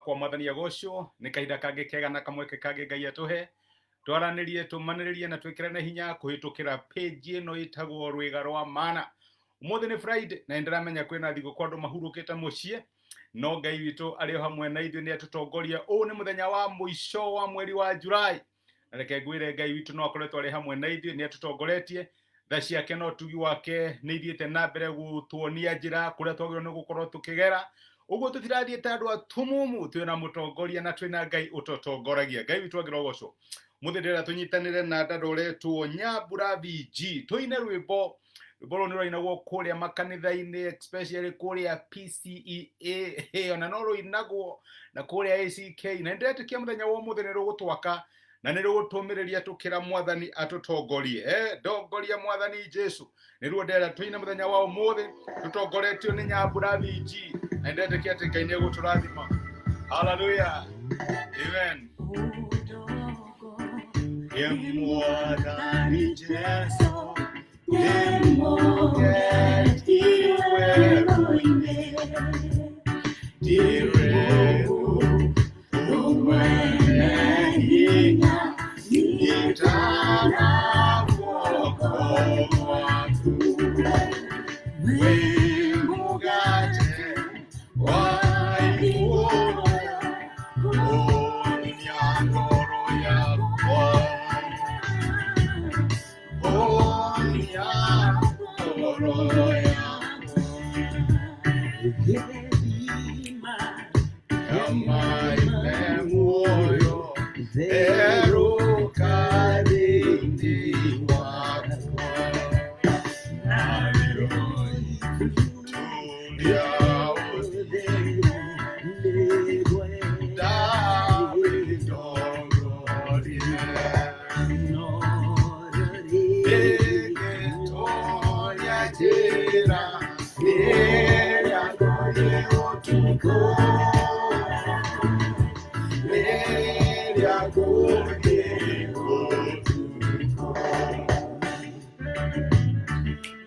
Wakwa mwathani agocwo nĩ kahinda kangĩ kega na kamweke kangĩ Ngai atũhe twaranĩrie, tũmanĩrĩrie na twĩkĩrane hinya kũhĩtũkĩra page ĩno ĩtagwo Rwĩga rwa Mana. Ũmũthĩ nĩ Friday na nĩndĩramenya kwĩna thigũkũ andũ mahurũkĩte mũciĩ, no Ngai witũ arĩ o hamwe na ithuĩ nĩ atũtongoria. Ũũ nĩ mũthenya wa mũico wa mweri wa July, na reke ngwĩre Ngai witũ no akoretwo arĩ hamwe na ithuĩ, nĩ atũtongoretie. Tha ciake na ũtugi wake nĩ ithiĩte na mbere gũtuonia njĩra kũrĩa twagĩrĩirwo nĩ gũkorwo tũkĩgera. Ũguo tũtirathiĩ ta andũ atumumu, twĩna mũtongoria na twĩna Ngai ũtũtongoragia. Ngai witũ angĩrogocwo. Mũthĩ ndĩrenda tũnyitanĩre na dada ũretwo Nyambura VG tũine rwĩmbo. Rwĩmbo rũu nĩ rwainagwo kũrĩa makanitha-inĩ, especially kũrĩa PCEA, ona no rũinagwo na kũrĩa ACK, na nĩndĩretĩkia mũthenya wa ũmũthĩ nĩ rũgũtwaka na nĩ rũgũtũmĩrĩria tũkĩra mwathani atũtongorie. Ndongoria mwathani Jesu, nĩruo ndĩrenda tũine mũthenya wa ũmũthĩ tũtongoretio nĩ Nyambura VG, na nĩndĩretĩkia atĩ Ngai nĩ egũtũrathima. Hallelujah, amen. Ye mwathani Jesu,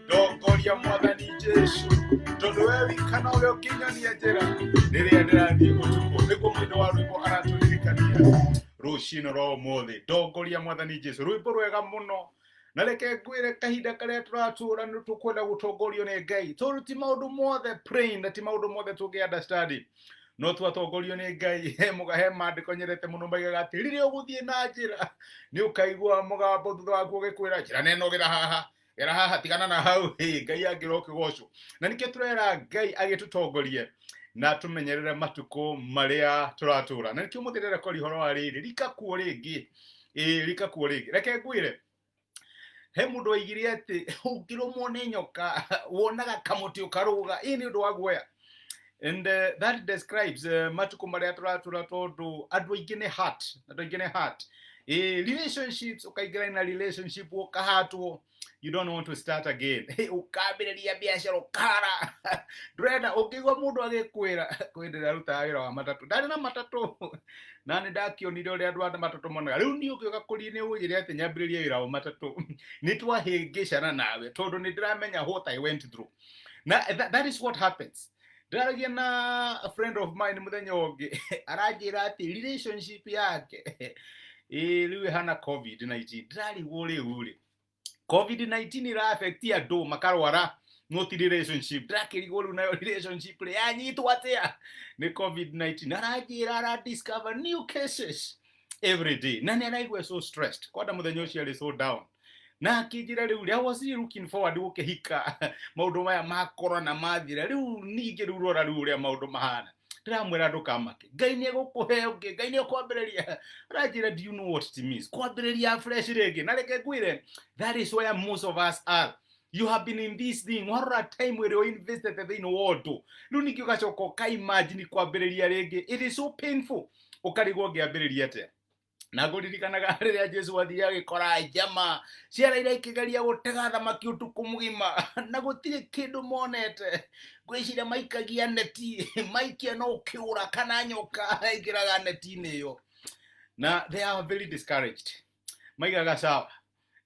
Ndongoria mwathani Jesu, tondũ we wika nowe ũkĩnyonia njĩra rĩrĩa ndĩrathiĩ ũtukũ. Nĩguo mũndũ wa rwĩmbo aratũririkania rũcinĩ rwa ũmũthĩ, ndongoria mwathani Jesu. Rwĩmbo rwega mũno, na reke ngwĩre kahinda karĩa tũratũra nĩ tũkwenda gũtongorio nĩ Ngai, tondũ ti maũndũ mothe plain na ti maũndũ mothe tũngĩ understand, no twatongorio nĩ Ngai. He mũga he maandĩko nyendete mũno maigaga atĩ rĩrĩa ũgũthiĩ na njĩra nĩ ũkaigua mũgambo thutha waku ũgĩkwĩra njĩra neno gera haha, gera haha, tigana na hau. Hĩ, Ngai angĩrwo kĩgocwo, na nĩkĩo tũrera Ngai agĩtũtongorie na tũmenyerere matukũ marĩa tũratũra, na nĩkĩo mũthĩ ndĩrenda kwaria ũhoro wa rĩrĩ rika kuo rĩngĩ. Ĩĩ, rika kuo rĩngĩ. Reke ngwĩre, he mũndũ waigire atĩ ũngĩrũmwo nĩ nyoka wonaga kamũtĩ ũkarũga. Ĩ nĩ ũndũ wa guoya, and that describes matukũ marĩa tũratũra, tondũ andũ aingĩ nĩ hurt, andũ aingĩ nĩ hurt. Relationships, ũkaingĩra na relationship ũkahatwo, you don't want to start again. Ũkambĩrĩria biacara ũkara, ndũrenda. Ũngĩigua mũndũ agĩkwĩra kwĩ ndĩrarutaga wĩra wa matatũ, ndarĩ na matatũ na nĩ ndakĩonire ũrĩa andũ a matatũ monaga. Rĩu niĩ ũngĩũka kũri nĩ ũnjĩre atĩ nyambĩrĩrie wĩra wa matatũ, nĩ twahĩngĩcana nawe, tondũ nĩ ndĩramenya what I went through, na that is what happens. Ndĩraragia na a friend of mine mũthenya ũngĩ, aranjĩra atĩ relationship yake ĩ rĩu ĩhana COVID-19. Ndĩrarigwo rĩu rĩ, COVID-19 ĩra affect andũ makarwara, no ti relationship. Ndĩrakĩrigwo rĩu nayo relationship rĩ yanyitwo atĩa nĩ COVID-19? Aranjĩra ara discover new cases every day, na nĩ araigua so stressed. Kwanda mũthenya ũcio arĩ so down, na akĩnjĩra rĩu rĩ, I was really looking forward gũkĩhika maũndũ maya ma corona mathira. Rĩu ningĩ rĩu rora rĩu ũrĩa maũndũ mahana. Ndĩramwĩra ndũkamake, Ngai nĩ egũkũhe ũngĩ, Ngai nĩ ekwambĩrĩria. Aranjĩra, "Do you know what it means kwambĩrĩria fresh rĩngĩ?" Na reke ngwĩre, that is where most of us are. You have been in this thing, warora time ĩrĩa invested thĩinĩ wa ũndũ, rĩu ningĩ ũgacoka ũkaimagine kwambĩrĩria rĩngĩ. It is so painful, ũkarigwo ũngĩambĩrĩria atĩa. Na ngũririkanaga rĩrĩa Jesu athire agĩkora njama ciara ikĩgeria gũtega thamaki ũtukũ mũgima na gũtirĩ kĩndũ monete. Ngwĩciria maikagia neti, maikia no kĩũra kana nyoka ĩingĩraga neti-inĩ ĩyo, na they are very discouraged. Maigaga sawa,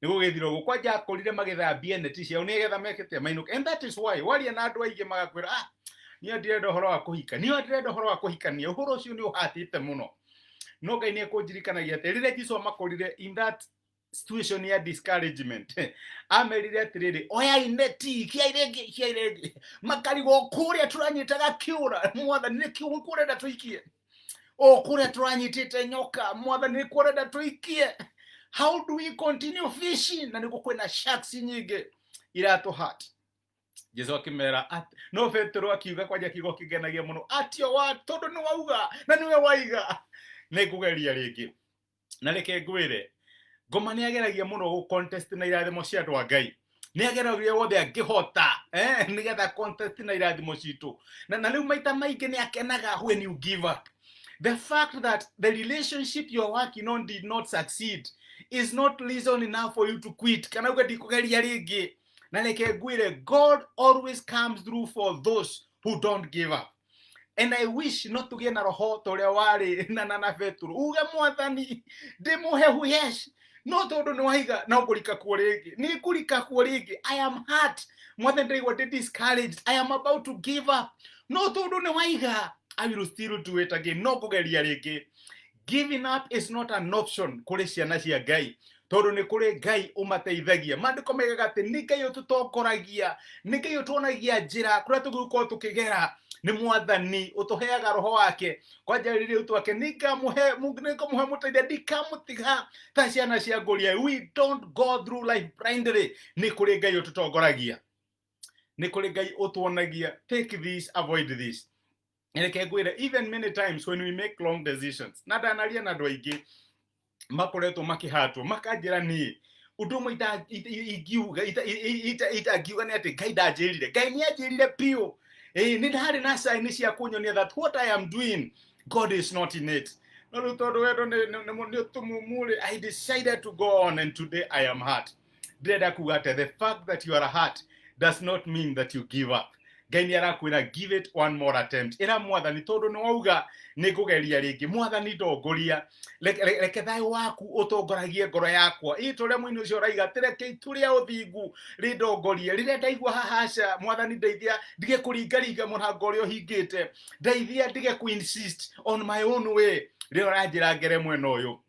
nĩ gũgĩthira ũguo. Kwanja akorire magĩthambia neti ciao nĩgetha mekĩte mainũke. And that is why waria na andũ aingĩ magakwĩra, "Ah, Niĩ ndirenda ũhoro wa kũhika, niĩ ndirenda ũhoro wa kũhikania, ũhoro ũcio nĩ ũhatĩte mũno. No Ngai nĩ ekũnjirikanagia atĩ rĩrĩa Jesũ amakorire in that situation ya discouragement, amerire atĩrĩrĩ, oyai neti, ikiai rĩngĩ, ikiai rĩngĩ. Makarigwo kũrĩa tũranyitaga kĩũra, Mwathani nĩkĩo kũrenda tũikie, o kũrĩa tũranyitĩte nyoka, Mwathani nĩkuo ũrenda tũikie. How do we continue fishing? Na nĩguo kwĩna sharks nyingĩ iratũhat. Jesu akĩmera no Petero akiuga kwanja kiugo kĩngenagia mũno, atio wa tondũ nĩ wauga na nĩwe waiga, nĩ ngũgeria rĩngĩ. Na reke ngwĩre, ngoma nĩ ageragia mũno gũ contest na irathimo cia andũ a Ngai, nĩ ageragia wothe angĩhota nĩgetha contest na irathimo citũ, na rĩu maita maingĩ nĩ akenaga when you give up. The fact that the relationship you are working on did not succeed is not reason enough for you to quit kana uge ndikũgeria rĩngĩ. Na reke ngwĩre, God always comes through for those who don't give up. And I wish no tũgĩe na roho ta ũrĩa warĩ na Petero, uge Mwathani ndĩ mũhehu, yes, no tondũ nĩ waiga no ngũrika kuo rĩngĩ, nĩ ngũrika kuo rĩngĩ. I am hurt, Mwathani, ndaigua ndĩ discouraged, I am about to give up, no tondũ nĩ waiga I will still do it again, no ngũgeria rĩngĩ. Giving up is not an option kũrĩ ciana cia Ngai, tondũ nĩ kũrĩ Ngai ũmateithagia. Maandĩko maigaga atĩ nĩ Ngai ũtũtongoragia, nĩ Ngai ũtuonagia njĩra kũrĩa tũgũkorwo tũkĩgera, nĩ Mwathani ũtũheaga roho wake. Kwanja rĩrĩ twake, nĩngamũhe mũteithia, ndikamũtiga ta ciana cia ngũria. We don't go through life blindly. Nĩ kũrĩ Ngai ũtũtongoragia, nĩ kũrĩ Ngai ũtuonagia take this, avoid this. Reke ngwĩre, even many times when we make wrong decisions, na ndanaria na andũ aingĩ makoretwo makĩhatwo makanjĩra niĩ ũndũ ũmwe ingiuga itangiuga nĩ atĩ Ngai ndanjĩrire. Ngai nĩ anjĩrire biũ. Ĩĩ, nĩ ndarĩ na sign cia kũnyonia that what I am doing, God is not in it. No rĩu tondũ wendo nĩ ũtumumu rĩ, I decided to go on and today I am hurt. Ndĩrenda kuga atĩ the fact that you are hurt does not mean that you give up. Ngai nĩ arakwĩra give it one more attempt. Ĩra Mwathani, tondũ nĩ wauga nĩ ngũgeria rĩngĩ, Mwathani ndongoria, reke thayũ waku ũtongoragie ngoro yakwa. Ĩ ta ũrĩa mũini ũcio ũraiga, reke itu rĩa ũthingu rĩndongorie rĩrĩa ndaigua hahaca. Mwathani ndeithia ndige kũringaringa mũrango ũrĩa ũhingĩte, ndeithia ndige kũ insist on my own way rĩrĩa ũranjĩra ngere mwena ũyũ.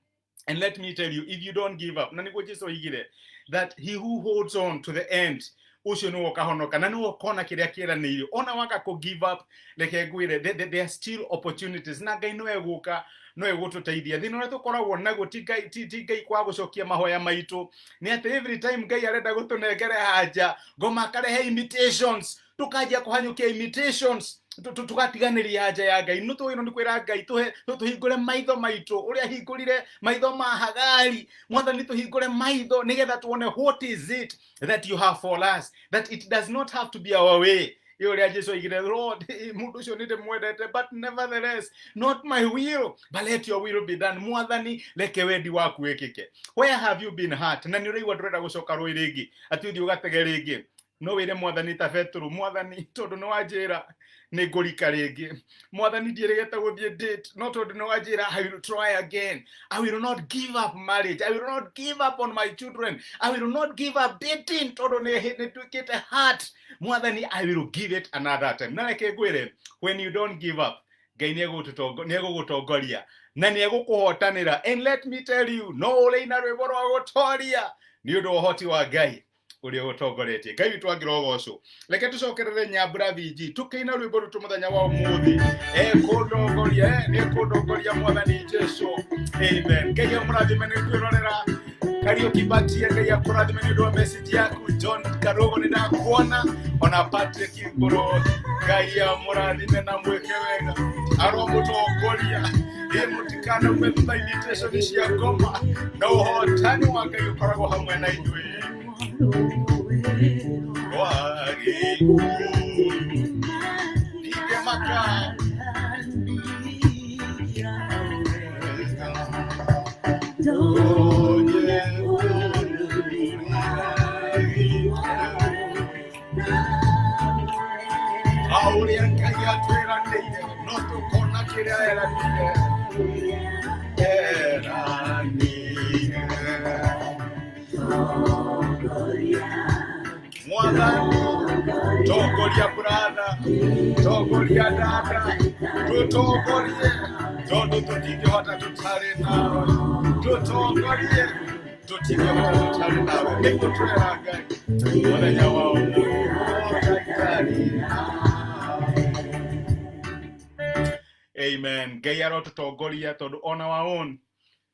And let me tell you, if you don't give up, na nĩguo Jesu oigire that he who holds on to the end, ũcio nĩwe ũkahonoka na nĩwe ũkona kĩrĩa kĩranĩirio. Ona waga kũ give up, reke ngwĩre, there are still opportunities, na Ngai no egũka, no egũtũteithia. Thĩna ũrĩa tũkoragwo naguo ti Ngai, ti Ngai kwaga gũcokia mahoya maitũ, nĩ atĩ every time Ngai arenda gũtũnengere haja, ngoma akarehe imitations, tũkanjia kũhanyũkia imitations, tũgatiganĩria haja ya Ngai. No tũgĩrwo nĩ kwĩra Ngai tũhe tũhingũre maitho maitũ ũrĩa hingũrire maitho ma Hagari. Mwathani, tũhingũre maitho nĩgetha tuone what is it that you have for us, that it does not have to be our way. Ĩ ũrĩa Jesu oigire, Lord, mũndũ ũcio nĩ ndĩmwendete, but nevertheless not my will but let your will be done. Mwathani, reke wendi waku wĩkĩke. Where have you been hurt na nĩ ũraigua ndũrenda gũcoka rũĩ rĩngĩ, atĩ ũthiĩ ũgatege rĩngĩ? No wĩre Mwathani ta Petero, Mwathani, tondũ nĩ wanjĩra nĩ ngũrika rĩngĩ. Mwathani, ndiĩrĩgĩte gũthiĩ date, no tondũ nĩ wanjĩra, I will try again. I will not give up marriage, I will not give up on my children, I will not give up dating, tondũ nĩ nduĩkĩte hurt. Mwathani, I will give it another time. Na reke ngwĩre, when you don't give up, Ngai nĩ egũgũtongoria na nĩ egũkũhotanĩra. And let me tell you, no ũrĩina rwĩmbo rwa gũtoria nĩ ũndũ wa ũhoti wa Ngai ũrĩa ũgũtongoretie. Ngai witũ angĩrogocwo. Reke tũcokerere Nyambura VG tũkĩina rwĩmbo rwitũ mũthenya wa ũmũthĩ, ekũndongoria, nĩ ekũndongoria Mwathani Jesu. Amen. Ngai amũrathime nĩ kwĩrorera. Kariũki Batia, Ngai akũrathime nĩ ũndũ wa message yaku. John Karogo, nĩ ndakuona, ona Patrick Ngũrũ, Ngai amũrathime na mwĩke wega, aromũtongoria. Ĩ mũtikanaume thutha invitation cia ngoma, na ũhotani wa Ngai ũkoragwo hamwe na inyuĩ. Rwa gĩkuũ ndingĩmaka. Tonye bũrũri wa ũrĩa Ngai atwĩranĩire, no tũkona kĩrĩa eranĩire, eranĩire. Mwathani tongoria, brother. Tongoria dada, tũtongorie tondũ tũtingĩhota tũtarĩ nawe. Tũtongorie, tũtingĩhota tũtarĩ nawe. Nĩguo twĩra Ngai mũthenya wa ũmũthĩ ndagĩtarĩ nawe. Amen. Ngai arotũtongoria tondũ on our own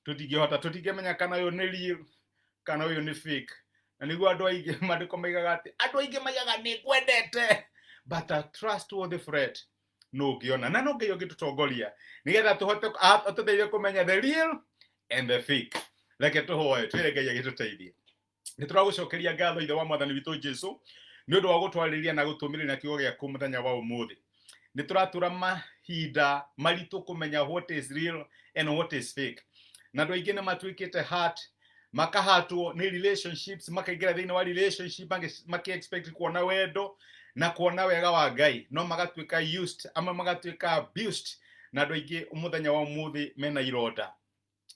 tũtingĩhota, tũtingĩmenya kana ũyũ nĩ real kana ũyũ nĩ fake. Na nĩguo andũ aingĩ maandĩko maigaga atĩ andũ aingĩ maigaga nĩ ngwendete, but a trustworthy friend no ũngĩona, na no Ngai ũngĩtũtongoria nĩgetha tũhote atũteithie kũmenya the real and the fake. Reke tũhoe twĩre Ngai agĩtũteithie. Nĩ tũragũcokeria ngatho Ithe wa Mwathani witũ Jesu nĩ ũndũ wa gũtwarĩria na gũtũmĩrĩria na kiugo gĩaku mũthenya wa ũmũthĩ. Nĩ tũratũra mahinda maritũ kũmenya what is real and what is fake, na andũ aingĩ nĩ matuĩkĩte hurt, makahatwo nĩ relationships, makaingĩra thĩinĩ wa relationship maki-expect kuona wendo na kuona wega wa Ngai, no magatuĩka used, amwe magatuĩka abused, na andũ aingĩ mũthenya wa ũmũthĩ mena ironda.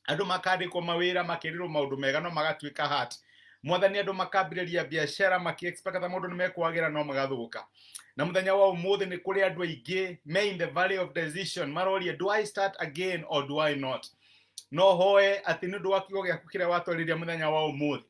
Andũ makandĩkwo mawĩra makĩrĩrwo maũndũ mega no magatuĩka hurt. Mwathani, andũ makambĩrĩria biacara maki-expect ta maũndũ nĩ mekwagĩra no magathũka. Na mũthenya wa ũmũthĩ nĩ kũrĩ andũ aingĩ me in the valley of decision, maroria, "Do I start again or do I not?" No hoe atĩ nĩ ũndũ wa kiugo gĩaku kĩrĩa watwarĩria mũthenya wa ũmũthĩ,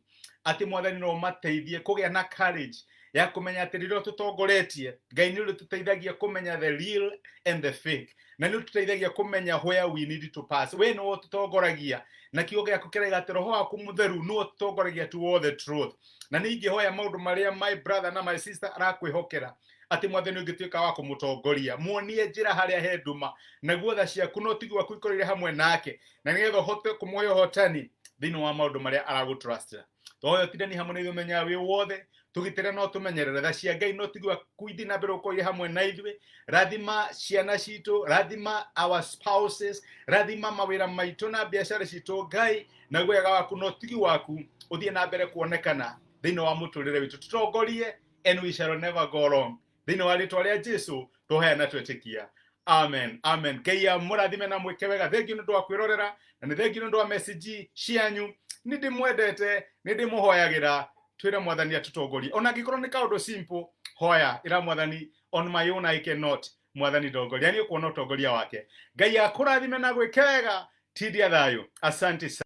atĩ Mwathani no ũmateithie kũgĩa na courage ya kũmenya atĩ rĩrĩa tũtongoretie Ngai nĩ ũrĩtũteithagia kũmenya the real and the fake, na nĩ ũtũteithagia kũmenya where we need to pass. We nĩwe ũtũtongoragia, na kiugo gĩaku kĩraiga atĩ Roho waku Mũtheru nĩwe ũtũtongoragia to all the truth. Na nĩ ingĩhoya maũndũ marĩa my brother na my sister arakwĩhokera, atĩ Mwathani ũngĩtuĩka wa kũmũtongoria, muonie njĩra harĩa he nduma, naguo tha ciaku no tigi waku ikorire hamwe nake, na nĩgetha ũhote kũmũhe ũhotani thĩinĩ wa maũndũ marĩa aragũtrustĩra. Tũhoya ũtindani hamwe na ithuĩ mũthenya wĩ wothe, tũgitĩre no tũmenyerere. Tha cia Ngai no tigi waku ithiĩ na mbere gũkorwo irĩ hamwe na ithuĩ. Rathima ciana citũ, rathima our spouses, rathima mawĩra maitũ na biacara citũ, Ngai, naguo wega waku no tigi waku ũthiĩ na mbere kuonekana thĩinĩ wa mũtũrĩre witũ. Tũtongorie and we shall never go wrong. Thĩinĩ wa rĩtwa rĩa Jesu tũhoya na twetĩkia, amen, amen. Ngai amũrathime na mwĩke wega. Thengiũ nĩ ũndũ wa kwĩrorera, na nĩ thengiũ nĩ ũndũ wa message cianyu. Nĩ ndĩmwendete, nĩ ndĩmũhoyagĩra. Twĩre Mwathani atũtongorie, ona angĩkorwo nĩ kaũndũ simple, hoya ĩra Mwathani, "On my own I cannot, Mwathani ndongoria." Nĩ ũkuona ũtongoria wake. Ngai akũrathime na gwĩke wega. Tindia thayũ, asante sana.